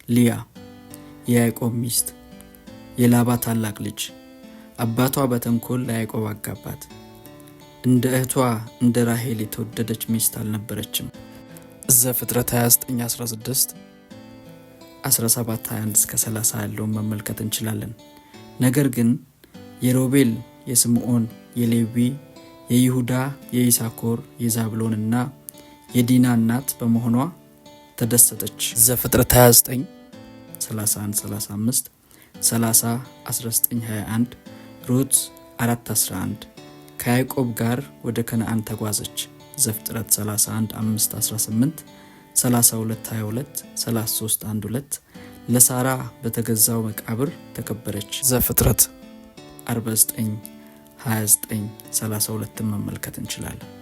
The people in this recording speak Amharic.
ሊያ የያዕቆብ ሚስት፣ የላባ ታላቅ ልጅ፣ አባቷ በተንኮል ለያዕቆብ አጋባት። እንደ እህቷ እንደ ራሄል የተወደደች ሚስት አልነበረችም። ዘፍጥረት 29 16፣ 17 21 እስከ 30 ያለውን መመልከት እንችላለን። ነገር ግን የሮቤል፣ የስምዖን፣ የሌዊ፣ የይሁዳ፣ የይሳኮር፣ የዛብሎን እና የዲና እናት በመሆኗ ተደሰተች። ዘፍጥረት 29 31 35፣ 30 19 21፣ ሩት 4 11 ከያዕቆብ ጋር ወደ ከነአን ተጓዘች። ዘፍጥረት 31 5 18፣ 32 22፣ 33 1 2። ለሳራ በተገዛው መቃብር ተቀበረች። ዘፍጥረት 49 29 32 መመልከት እንችላለን።